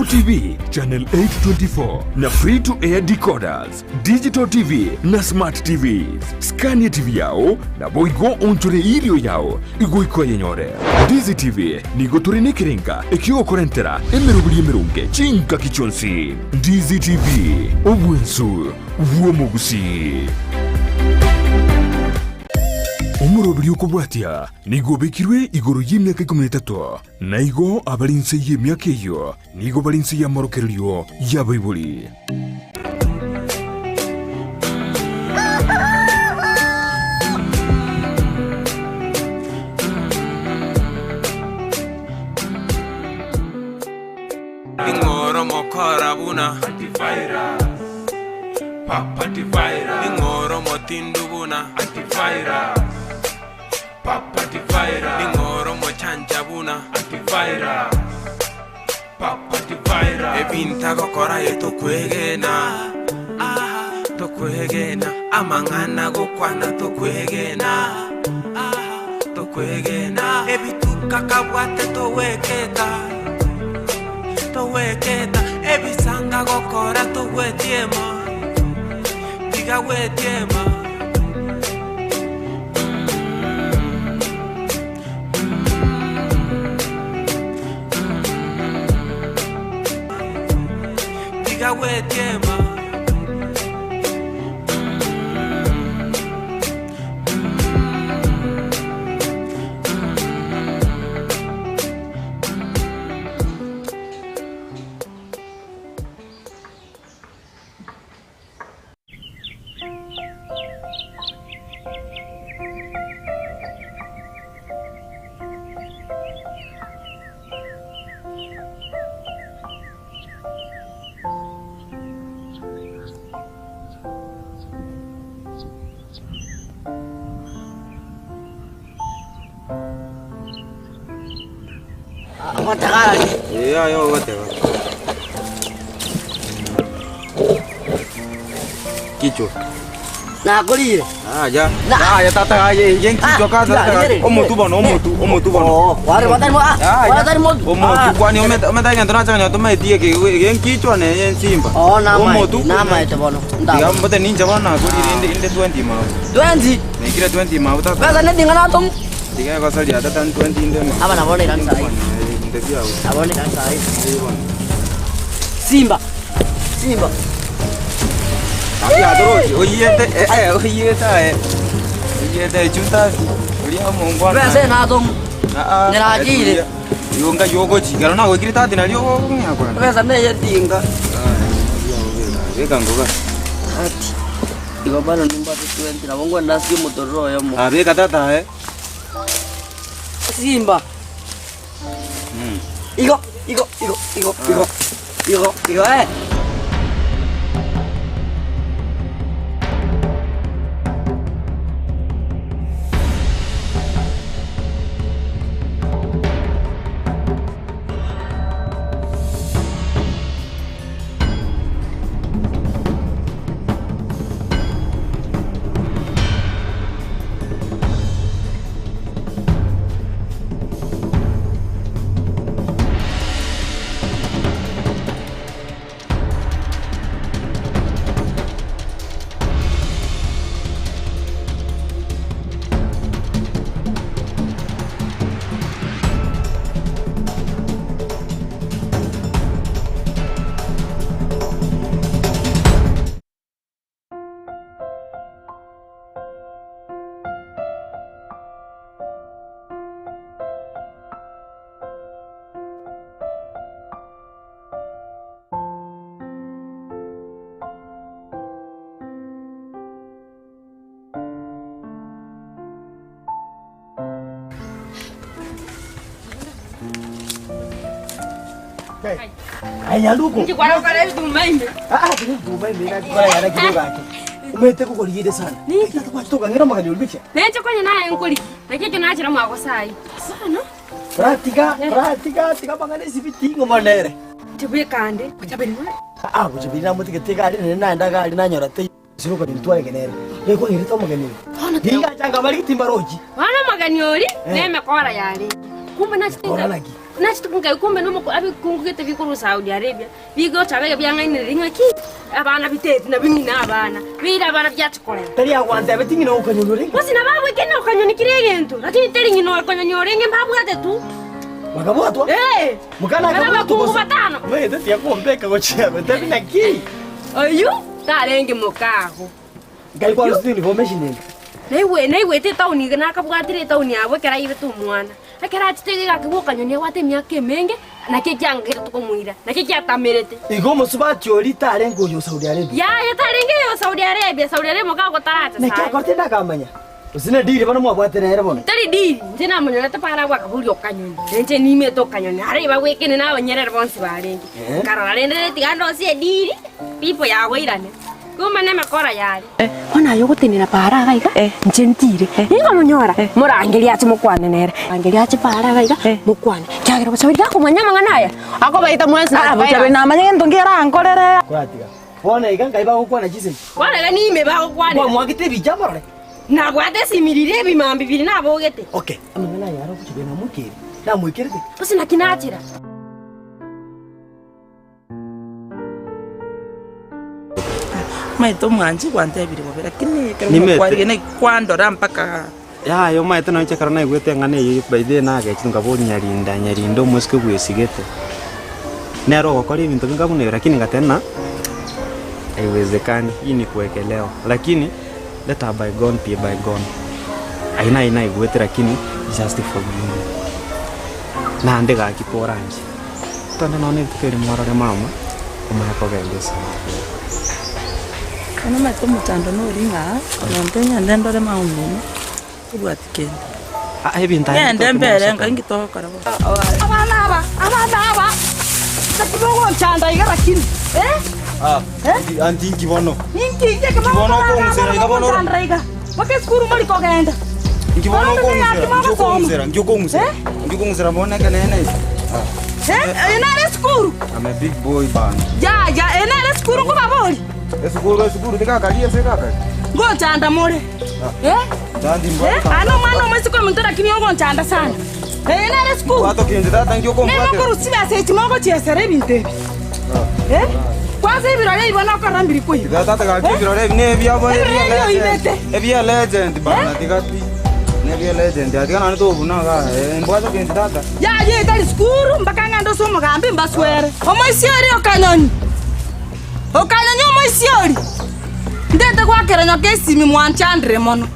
TV channel 824 na free to air decoders, digital TV na smart TVs. Scan TV yao naboigo onchore irio yao igoika oyenyore. Ndizi TV nigo tore nekerenga ekiogokorentera emeroberi emeronge chingaki chionsi. Ndizi TV, obwensu bw'omogusii. Omoroberi okobwatia nigo obekirwe igoro y'emiaka ikomi na etato, na igo abare inse y'emiaka eyio nigo bare inse y'amorokererio y'abaibori. Ning'oro mokora buna Ning'oro motindu buna Ning'oro mochancha buna Ebinto agokora aye tokwegena Tokwegena Amang'ana agokwana tokwegena Tokwegena Ebituka akabwate togweketa Togweketa Ebisanga agokora togwetiema Tiga gwetiema. Tiga gwetiema. Ee aye ogoteba. Kichwa. Nakorire. Aya. Aya tata aye eye nkichwa Ah, kata tata. Omotu bono omotu omotu bono. Oh, ware watari mo ah, Aya. watari mo. Omotu kwani ometa ometa egento nachakanya tomaeti eke ege nkichwa na eye nsimba. Oh, na Omotu. Na maete bono. Tiga Ndabo. mbote ninche bono nakorire inde inde 20 mao. 20. Naikire 20 mao tata. Pesa ne dinga na tom. Tiga egosaria tata 20 inde mao. Aba nabo ne kanisa ai. Inde biao. Nabo ne kanisa ai. Simba. Simba. Oyiete eh oyiete aye. Oyiete chutasi. Oria omongwana. Pesa na tom. Niragire. Yonga yogochi. Kero nagoikire tati nario ogong'ea kwana. Pesa ne yetinga. Beka ngoga. Ati. Igo bano nimbate 20 nabo ngwenda ase omotororo oyomo. Ah beka tata aye. Simba. Igo, igo, igo, igo, igo, igo, igo, eh. Aya nduko. Inki kwarokora ebituma ime? Ah, ebituma ime nakikora yana kidogo ake. Omanyete kokorigete sana. Ninki? Twachitoka ng'ina omogeni oria bicha. Nenche konya naye nkori. Naki ekio nachera mwagosa ayio. Bono. Toratiga, toratiga, tiga amang'ana esibiti ng'o nere. Inche bweka ande, gochaberi more. Ah, gochaberi namotigete iga aria nere naenda iga aria nanyora taiyo. Siro konyora ntware nere. Gekonyerete omogeni oyo. Bono teba. Ningacha nkamarigia timbarochi. Bono omogeni oria Eh. nemekora yarenge. Kumbe nachete Kora inka. naki? Nachete nkaigwa kumbe na omoko abikungu gete bikorwa Saudi Arabia, bigocha iga biang'ainereria ng'aki, abana biteti nabio ng'ina abana, biire abana biachi korera. Tari agwantebeti ng'ina okonyoni orenge. Gose nabo abweke ng'a okanyoni kera egento, lakini teri ng'ina okonyoni orenge mbabwate tu. Bakabwatwa? Ee, Mokana Bana akabwatwa abakungu gose? batano. Omanyete tiakombeka gochia gotebi naki? Oyio tarenge mokago. Ngai kwarusete uniform ende. Naigwe naigwete etaoni iga nakabwatire etaoni yabo ekero aibete omwana. Ekero achete iga egakigwa okanyoni abwate emiaka emenge, naki ekiangete tokomoira, naki ekiatamerete. Igo omosubati oria tarenge oyo o Saudi Arabia. Yaya tarenge oyo o Saudi Arabia, Saudi Arabia mokago taracha Naki sayi. akorete ndakamanya. Gose ne deal bono mwabwate nere bono. Tari deal, inche namonyorete para abwo akaboria okanyoni, na inche nimete okanyoni, aria ibagwekene na abanyerere bonsi barenge. Eh. Nkarora rende tiga ndosie edeal, people yagoirane. Kumbe nemekora yare. Bono aye ogotenena paara iga iga, inche ntire. Ninkomonyora, morangerie ache mokwane nere. Rangeria ache paara iga iga, mokwane. Ekiagera Bochaberi gakomanya amang'ana aya, akobaita mwensi na Ah, Bochaberi namanye gento nki arankorere. Koratiga. Bono iga nkai bagokwana chisemi. Bono iga nime bagokwanera. Kwamwakete ebicha amorore. Nabwate esimiriri ebimambi biria nabogete. Okay, amang'ana aya aro Bochaberi namoikeire. Namoikerete. Gose naki nachera. Omanyete omwanchi gwantebirie bobe, lakini ekero Nimete. mokwarire naki kwandora mpaka Yaya omanyete nonye ekero naigwete eng'ana eyio by the way nagechire nkaboria nyarinda nyarinda omosike bwesigete, nere ogokora ebinto binga buna ebi lakini ngateba ng'a haiwezekani hii ni kuekelewa lakini let a bygone be bygone. Ayio naye naigwete lakini just forgive me. Naende gaki koranche. Tande nonya rituko erimo orore mama omanye kogenda esabari. Bono omanyete omochando nori ng'a monto ng'ende ndore mama omino tobwati kende. Ah, ebinto aye Ng'ende toki mbere mosokani. ngai nki togokora bono. Abana aba, abana aba, naki mogonchanda iga lakini, eh? Eh? Anti inki bono? Ninki inche Inki bono okong'usera iga bono oro? mogonchanda iga? Mpaka esukuru mori kogenda. Inki bono Bono okong'usera? naki Inki mogosoma? okong'usera? Inki okong'usera? Eh? Inki okong'usera bono ekenene eke? Eh, eye nere esukuru? I'm a big boy bana. Yaya, eye nere esukuru nkobabori? Esukuru esukuru tikakari ase kakari. Ngochanda more. Eh? Tandi mbwa. Eh? Aa nomwana omoiseke ominto lakini ogonchanda sana. Eye nere esukuru? Bwato kende tata inki okombwatera? Nere okorusia chibesa echi mogochiesera ebinto ebi. Eh? Kwanza ebirore ebi bono okorora mbiri koiba. Tiga tata gaki ebirore ebi nebiabo Ebirore ebi oibete. ebia legend bana tiga pi. Nebia legend tiga naende tobuna igaa mbwate kende tata. Yaya etari sukuru mpaka ng'ende ase omogambi mbaswere. Omoisiori okanyoni, okanyoni omoisiori, ndete goakera nyoka esimi mwanchandire mono.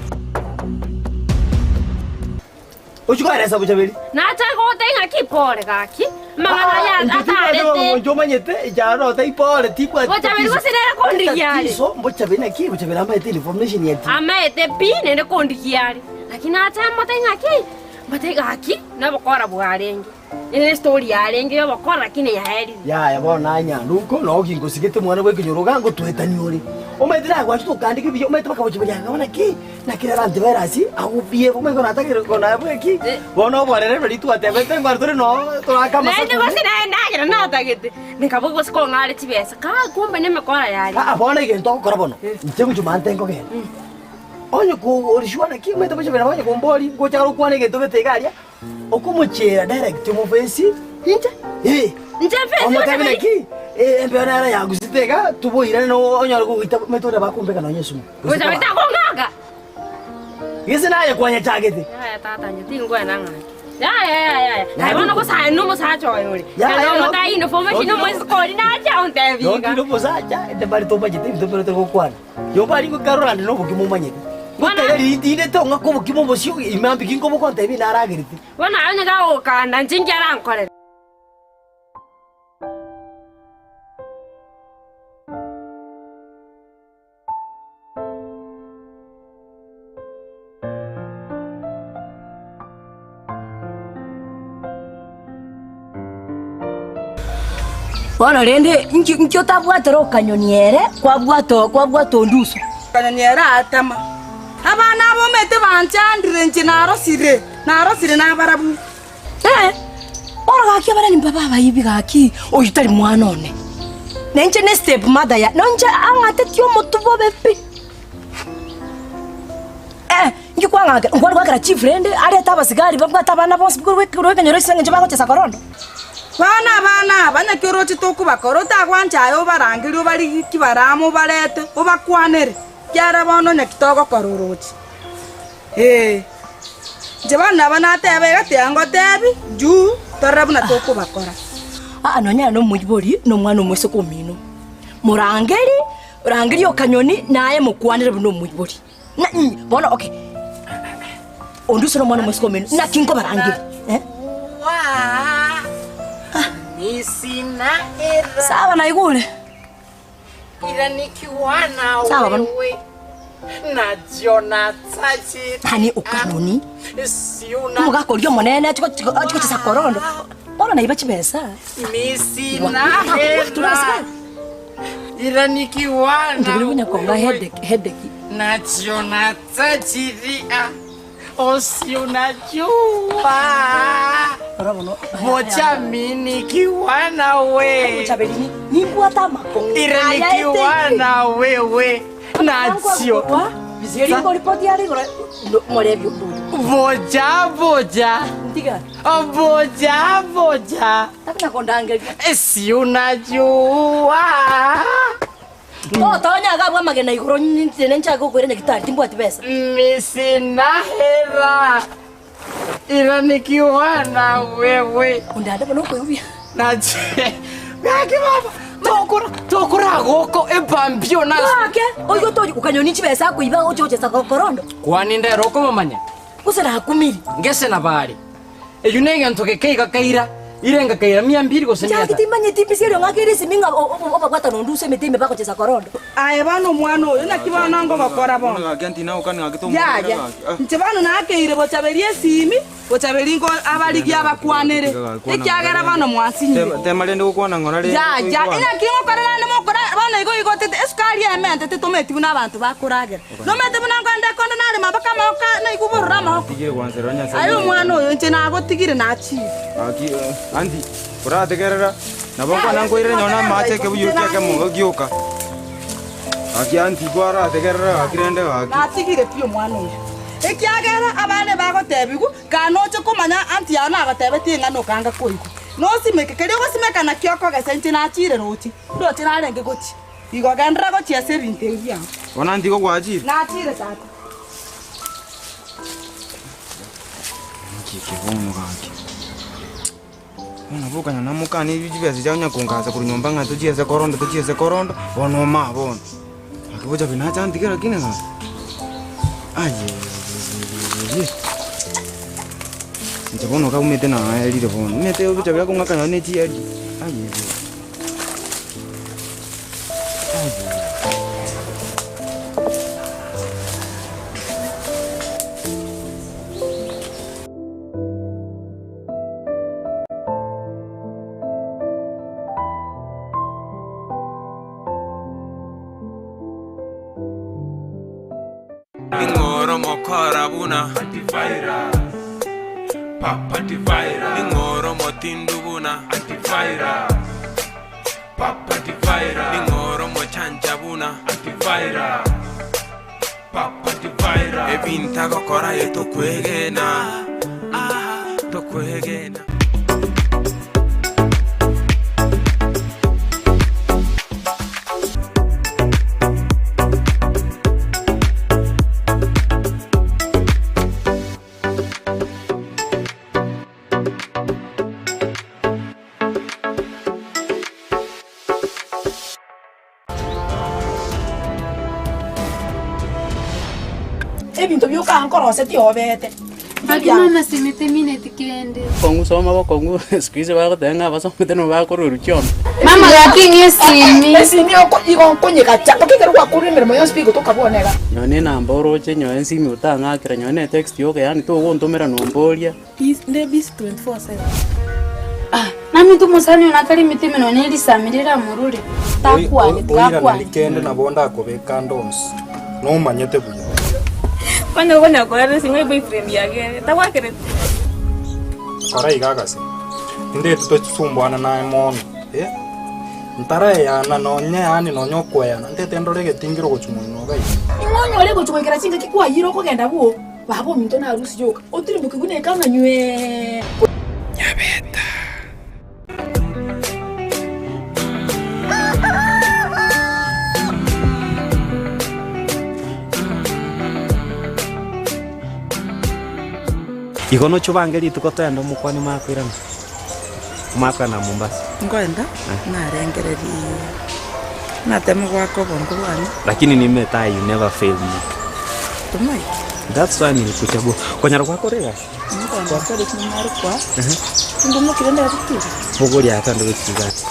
Ochia koeresa bochaberi. Nachake goteba ng'aki pore gaki, amang'ana aya atarete. Inche omanyete inche notebia pore tibwati Bochaberi gose nere kondigia are. Tatizo mbochaberi naki bochaberi amaete information ya ti. Amaete pi naende kondigia are. Lakini nacha motebie ng'aki, motebie gaki nobokora bwarenge. Ere estori yarenge yobokora lakini yaerire. Yaya bono nanyanda uko noo gingosigete omwana bwa ekenyoro iga ngotwetania ore. Omanyete nagwachete okandika ebiya omanyete mpaka gochia akaba naki naki rero antivirus agobie omanyete kono atagere kono abwe ki bono oborere riria twatebete ngware tore noo torake Naende amasakara. gose naye ndagera natagete, nikabua gose kong'are chibesa, kaa kumbe nemekora yare. Aa bono egento ogokora bono, inche gochia mante nkogenda. Onye koorishwa naki omanyete gochia onye komboria ngocha gokwana egento gete iga aria. Okomochiera direct omofesi Inche? Eh. Inche mfesi Omotebi bochaberi? naki eh, embeo nere yagusete iga tuboirane no onyore gogoita omanyete ore bakombeka nonya esumu. Bochaberi takong'aka? Gese naye kwanyachagete. Yaya tata inche tingwena ng'aki. Yaya yaya yaya. Naye bono gose aye nomosacha oyo ore. Yaya, Naende no- omotayi uniform echi nomoiseke oria nache ontebi iga. Nokire omosacha ende mbare tomanyete ebinto mbire tore gokwana. Yoba aria gokarorane nobokima omanyete. Gotebe riria ntindete ong'ake obokima obosio ime ambiki nkobogontebia naragerete. Bono aye onye gagokanda inche inki arankorere? Bono rende inki inki otabwatera okanyoni ere kwabwata kwabwata onduso? Okanyoni ere atama, Abana aba omanyete banchandire inche narosire, narosire nabarabwo. Eh, bono gaki abarani mbabe abaibi gaki, oyio tari mwana one. Na inche ne step mother ya, na inche ang'atetie omotwe bobe pi. Eh, Inki kwang'akera? Nkware goakera chief rende arete abasigari babwate abana bonsi korwa ekenyoro ase eng'encho bagochesa korondo. Bono abana aba naki oroche tokobakora, otagwancha aye obarangerie obarigie ki bare amo obarete, obakwanere, ekiagera bono naki togokora oroche. Ee, inche bono nabo nateba iga, tiga ngotebi juu torore buna tokobakora. Aa nonya ere nomoibori na omwana omoiseke omino, morangerie, rangeria okanyoni, naye mokwanere buna omoibori. Na inye bono okay, onde ase nomwana omoiseke omino, naki nkobarangeria eh? Sawa naigure. Sawa bono. Yaani okanoni, omogaka oria omonene achie achie gochesa korondo, bono naiba chibesa. Ndobire buna konga headache headache. Rora bono Bochaberi nimbwate amako aya eteire. Ringo ripoti yare igoro morebi onde oyo. Boja Ntiga. boja boja, Takuna kondangeria. si unajua Otonya iga abwo amagena igoro inche ninchake gokoira nyagitari timbwati besa. mi sina hela ila nikiwa na wewe Onde ande bono okoigwa. nache gaki baba tokora tokora goko ebambio na Gake oigo tori okanyoni chibesa akoiba oche gochesa korondo. kwani ndero okomomanya Gose nakumiri. ngese na bari eyu negento gekeiga kaira irenga kaira mia mbili gose mia Chaki tatu. timanyeti mbisi erio ng'ake ere esimi ng'a obabwata nonde ase emete ime bagochesa korondo. Aye bono omwana oyo, naki bono ngogokora bono? Yaya, inche bono nakeire bochaberia esimi, bochaberia nko abarigie abakwanere, ekiagera bono mwasinyire. Tema rende gokwana ng'ora rende. Yaya, inaki ngokora naende mokora bono igo igotete esukari ementete tometi buna abanto bakoragera. Nomanyete buna nkoenda konde narema mpaka amagoko naigwa bororo amagoko. Tigire gwanserera Nyasae. Aye omwana oyo inche nagotigire nachire. Gaki aunty, orategerera, nabo nkwana nkoirere nonye na amache ekebuyu eke ekemo gioka. Gaki aunty kwarategerera gaki rende gaki. Natigire pi omwana oyo, ekiagera abana ebagotebigwa, kaa noche komanya aunty yao nagotebetie ng'a nokanga koigwa. Nosimeke, keria ogosimeka nakio okogesa inche nachire roche, ndoche narenge gochia. Igo genderera gochia ase ebinto ebi biao. Bono aunty igo gwachire? Nachire tata. Nki eke bono gaki? Bono bokanya namokanie ebi chibesa chiao onya kongasa korwa nyomba ng'a tochiese korondo tochiese korondo, bono omaa bono. Gaki bocha buna nacha ntige lakini gaki. Ayeeeee. Inche bono iga omanyete naerire bono, omanyete bocha buna kong'aka nonye ne chiadi, ayeeeee. Ning'o oromokora buna Ning'o oromotindu buna Ning'o oromochancha buna Ebinto agokora aye tokwegena ah, tokwegena. Ebinto bioka nkorosetie obete. Gaki mama simete mineti kende. Bokong'u soma bokong'u siku hizi bagoteba ng'a abasomete nabo bakorwerwa chiondo. Mama gaki ng'a esimi. Esimi oko igo nkonyegacha mpaka ekero gwakorire emeremo yonsi pi gotoka bwone iga. Nonye na enamba oroche nyoe ensimi otang'akera nonye na etext yoka yaani togontomera nomboria. Nde busy 24/7. Naminto omosani oyo nakare emete ime nonya risami riramorure, takwane, Oiraneri tigakwane. kende nabo ndakobeka ande onsi, nomanyete buya. Onye okonya korara ase ng'a eboyfriend yake ere, tagwakereti. Kora iga agase, tindeti tosumbuana naye mono, eh, ntareyana nonye yaani nonye okoeyana, ntete ndore egetingiro gochia moino iga iga. Ing'o onyore gochia goikera chingaki kwayire okogenda bwoo. Baba ominto narusie yoka, otirimboke buna ekang'a nywee. Igo nochie obange rituko toende omokwane makoirana, makoenda Mombasa. Nkoenda, narengereria nateme goaka obongo bwane. Lakini nimetae you never fail me. Tomaeti. That's why nilikuchagua. Konyara gwakora egasi? Nkoenda nkore ekio nare koa, ndimokire ndabutire. Bogoria ata ndobe chigasi.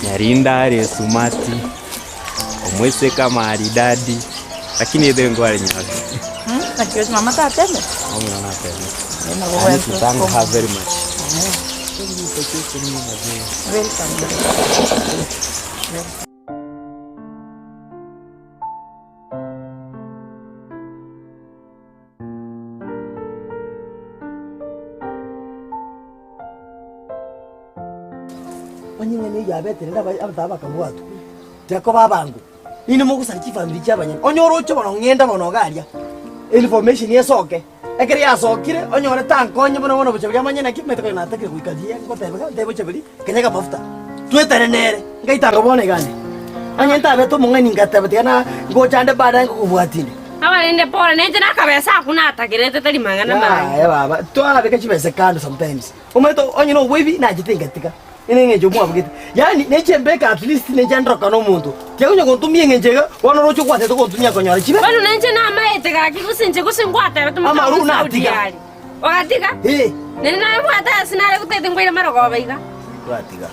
Nyarinda are sumati, omweseka maridadi, lakini ethe ngware nyawe. Naki oche mama tateme? Omwana nateme. Nabo I need to thank her very much. Welcome. Onye ing'ana eyio yabete rende abanto aba bakabwatwa, tiakoba abango, inwe mogosaria chifamiri chi'abanyene. Onye oroche bono ng'enda bono iga aria, information esoke, ekero yasokire onyore tankonye buna bono bochaberi amanye naki omanyete konya natakire goika riria ngoteba iga ntebi bochaberi kenya amafuta, twetane nere, ngaitanga bono iga ande. Onye ntabete omong'aini ngateba tiga na ngocha ande baadaye ngokobwatia inde. Abarende pole, nainche nakabesa akwo natakerete tari mang'ana mange. Yaya baba, twabeka chibesa kando sometimes. Omanyete onye na oboibi nachete ngatiga, ere eng'encho mwabugete. Yaani neche mbeke at least neche ndoka na omonto. Tiakonya gontumia eng'encho iga, bono oroche okwatete gontumia konyora chibe. Bono nainche namaete gaki gose inche gose ngwatebete omonto Amaru agwo natiga. Saudi aria. Ogatiga? Eh. Nere nabwate ase nare gotete nkwaire marogoba iga. Gwatiga.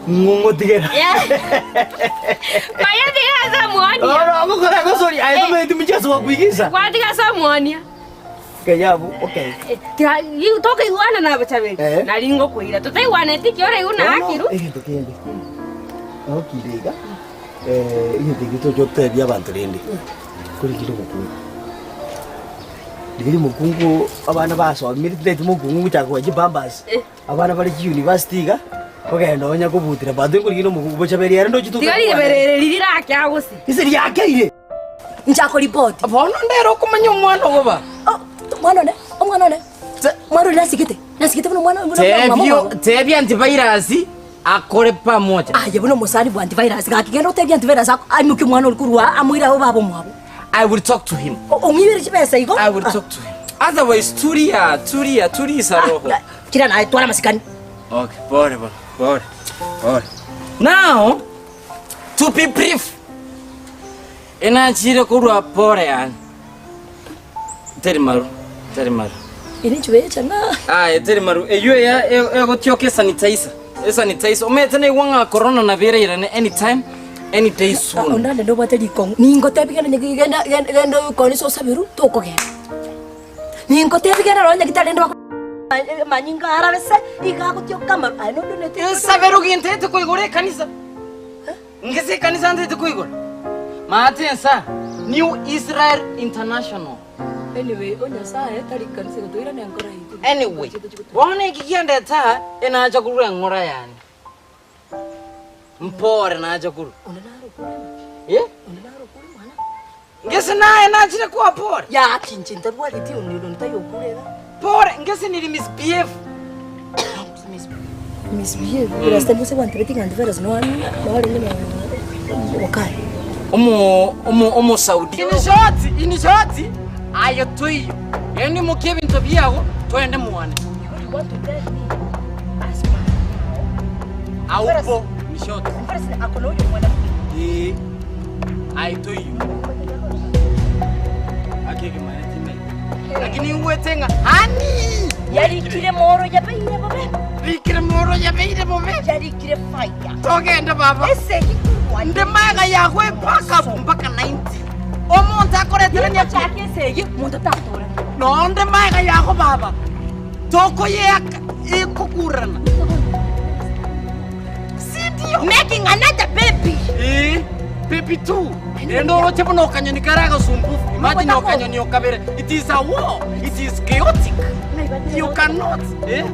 Ng'otigera. Kwayatiga ase omwonia. Oro ogokora gosori aye tomanyeti mchezo wa kuigiza. Gwatiga ase omwonia. Kenya abwo, okay. Tokaigwana na abachaberi, nari ngokoira. Totaigwaneti ki oraigwe na akiru. Egento kende nokire iga, egento eke tocha gotebia abanto rende, korikire omokungu. Rigereria omokungu abana basomire tintageti mokungu gochaka koa chipampers, abana bare chiuniversity iga, ogenda onya kobutera but nkorigereria omokungu bochaberi ere ndochi Tiga riberere riria rirakea gose. Ase riakeire. Nchakoripoti. Bono ndere okomanya omwana ogoba. Omwana one, omwana one. Omwana one nasigete, nasigete buna omwana buna buna mama Tebio, omwabo. tebia antivirus akore pamoja. Aye buna omosani bwa antivirus gaki genda otebie antivirus ako aimokie omwana ori korwa aa amoire abe baba omwabo. I will talk to him. Ong'ibere chibesa igo. I will talk to him. Otherwise tulia, tulia, tulisa roho. Kira naye twara amasikani. Okay, pole pole, pole. Pole. Now, To be brief, enachire korwa pore yane. Teri maru, teri maru. Ere enchuba echang'a. Aye teri maru, eywo eya egotioka esanitizer, esanitizer. Omanyete naigwa ng'a corona nabo erairane anytime, any day soon. Onde nobwate rikong'u, ningotebi genda nyagi genda genda genda okonise osaberwe tokogenda. Ningotebi genda nonye nyagitari rende bako amanyinga arabe se, iga agotioka amaru aye nondonete. Nsaberwe gintete koigora ekanisa. Ngese ekanisa ntete koigora. Maate ensa, New Israel International. Anyway, o Nyasaye tari kanisa igo toirane enkoro yaito. Anyway, bono eki kiandete aa, enacha korwa eng'ora yane. Mpore nacha korwa. Onde naro okure? Eh? Onde naro okure mwana? Ngese naye nachire koa pore. Yaki inche ntarwareti onde onde taiyo okure iga. Pore, ngese niri misbehave. Misbehave, last time gose gwantebeti ng'a antivirus noarenge na Okayo. Omo omo omosaudi. In short, in short, aye toiyo. Genda imokia ebinto biago toende mwane. You want to tell me as per now. Aupo, in short. Antivirus ako na oyo mwanamke. Eh. Aye toiyo. Akegemaete me. Lakini ingwete ng'a hani. Yarikire moro yabeire bobe. Rikire moro yabeire bobe. Yarikire fire. Togende baba. Esegi kurwanya. Ndi maega yagwe mpaka mpaka 90. Omonto akoretera Yeko chake esegi monto tatora. Nonde maega yago baba. Tokoyeaka ikokurana. Sindio. Making another baby. Eh, baby two. Rende oroche buna okanyoni kare agasumbufu. Imagine okanyoni okabere. It is a war. It is chaotic. You cannot. Eh?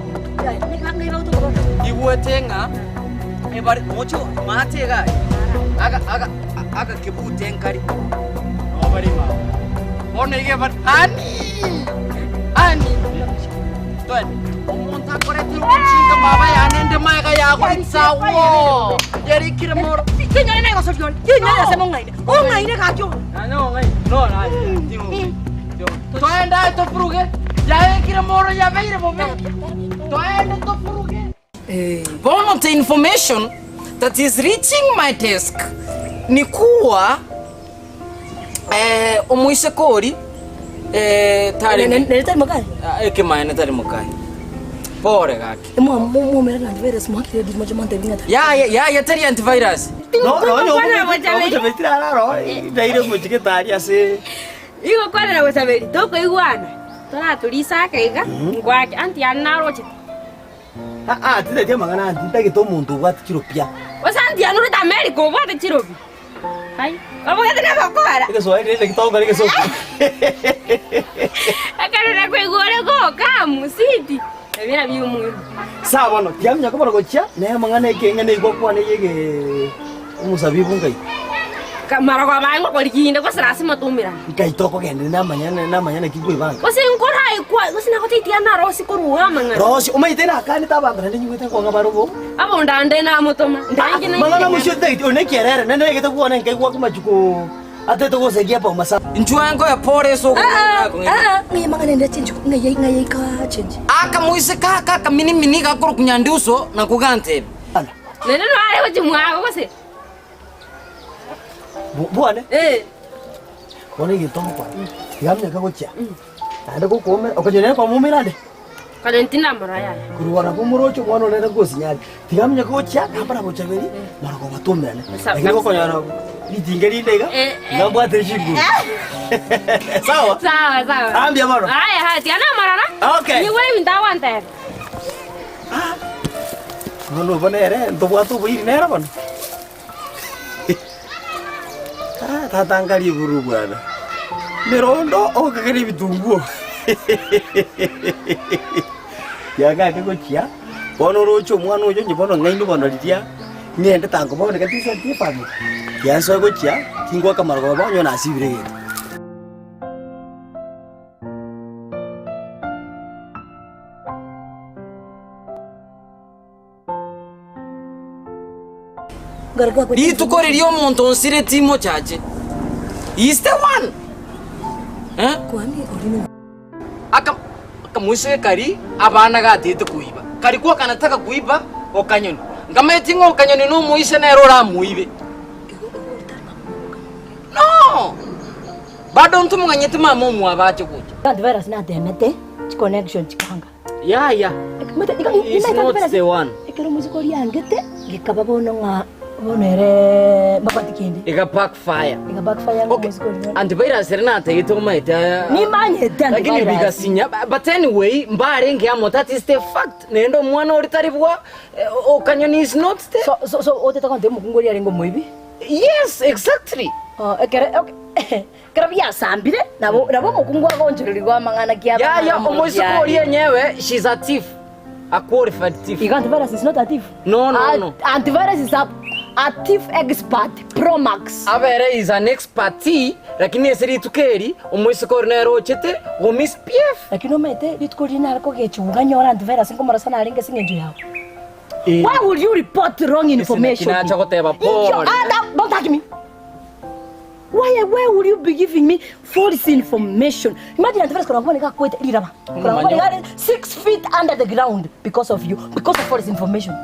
Igwete ng'a ebare mocho maate iga aga aga aga kebute nkari. Bono iga ebare ani ani twende omonto akoretire omochiga maba yane ende maega yago insawo yarikire moro Kinyore na igoso rione. Kinyore ase mong'aine. Ong'aine gaki obo. Twende aye tofuruge yaekire moro yabeire bobe twende tofuruge Bono the information that is reaching my desk ni kuwa eh, omoiseke ori eh, tari Nere tari mokaye? Ah, ekemaene tari mokaye pore gaki Mwomera na antivirus mwakire ndimo chomante bingata. yaya yaya tari antivirus ndaire mochigetaria ase igokwanera gochaberi tokoigwana toraturisa iga ngwake anti yani narochete titeti amang'ana anti ntagete omonto obwate chiropia gose anti yani orete america obwate chirobi ai obogete nabakora egeswahili rende gitonga rigesoku ekarora koigwa ore goka musiti ebira biumuhimu sawa bono tiamenya kobora gochia naye amang'ana ekeng'e nigo okwana eyege omosabibu ngai mara kwabae ngokoriginda gose lasima tumirane ngai tokogendere namanyana namanyana kigwebanga gose nkoraikwa gose nagotetia narosi koruga amang'ana rosi omanyete nakanete abanto naende nyigwete nkong'a barobo abo ndande namotoma ndange mang'ana mocio tagete one kiarere nende egete kuona nkai gwaka machuko atete gosekia pa masa inchwango ya pore so Ng'aye mang'ana ende change. Ng'aye ng'aye ka change. akamoise kaka akaminimini gakoro kunyandiuso nakugantebe nene noare gochimwago gose bwane bono egento ngokwana tigamenya gochia naende gokoumera okonyora kwamumera ande kare ntinamora yaya kurwana kumorocho omwana onene gosinyari tigamenya gochia nambara gochaberi mara kobatumerane lakini gokonyora ritinga rinde iga ngambwatire chinguru sawa sawa sawa Ambia bono. aya ha tianamarara Okay. niwe ebinto Bono bono ere ntobwate oboiri nere bono Ah, tata iburu bwana mirondo okagera ebitunguo yagake gochia bono oroche omwana oyo onye bono ng'aini bono riria ng'ende tango bono gatisatie family kiansoe gochia tingwaka marogoba bonye nasibire egento. Rituko riria omonto onsire timochache He's the one Eh? Aka akamoiseke kari abana gatete koiba kari kwakanataka kuiba okanyoni nkamanyeti ng'a okanyoni na omoise nere oramoibe no bado ntomong'anyete mama omwabo ache gocha Antivirus natemete chiconnection chikanga. yaya He's not the one. Ekero muziko riangete gikaba bono ng'a bono ere mabati kende. Ika backfire. Ika backfire ngo muziko rione. Antivirus ere natagete omaete Nimanyete lakini antivirus. bigasinya but anyway mbarenge amo that is the fact nende omwana ori tari bwa eh, okanyoni is not the So so so oteta konte mukungu ori arenge omoibi? Yes, exactly. Oh, ekere okay. Ekero biasambire nabo nabo omokungu agonchorerigwa amang'ana kia ya ya omoisiko ori enyewe she's a thief a qualified thief Ika antivirus is not a thief. No, no, no. Antivirus is a a thief expert pro max. Abere is an expert lakini ase rituko eri omoisiko ori nere ochete go misbehave Lakini omanyete rituko riria nare kogechuga nyora antivirus nkomorasa narenge ase eng'encho yago. Why would you report wrong information? Kinacha goteba Injo, pole. ah, don't touch me. Why would you be giving me false information? Imagine antivirus kuna kuwa kwete liraba. Kuna kuwa 6 feet under the ground because of you, because of false information.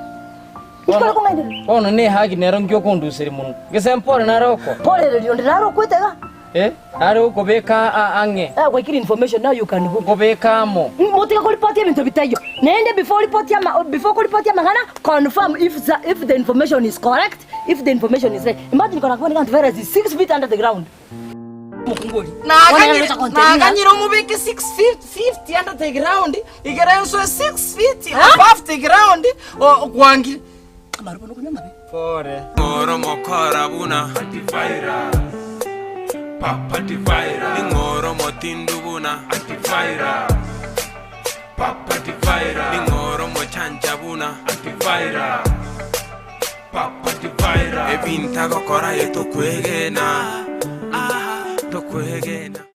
Ikora kungaende. Bono ne hagi nero nkio konduseri muno gese mpore nare oko Pole rero ndiraro kwetega. eh nare okobeka ang'e Eh, waikiri information now you can go. Ngobeka amo. Mutika kuripoti ebintu bitayo. Nende before report ya ma, before kuripoti ya mang'ana confirm if the, if the information is correct, if the information is right. Imagine kuna kuwa antivirus is 6 feet under the ground. Naganyire omobeke 650 under the ground igere enswe 6 feet above the ground okwangire Pore. Ngoro mokora buna antivirus. Papa antivirus. Ningoro motindu buna antivirus. Papa antivirus. Ningoro mochanja buna antivirus. Papa antivirus. Ebinta gokora yetu kwegena. Ah, Tokwegena.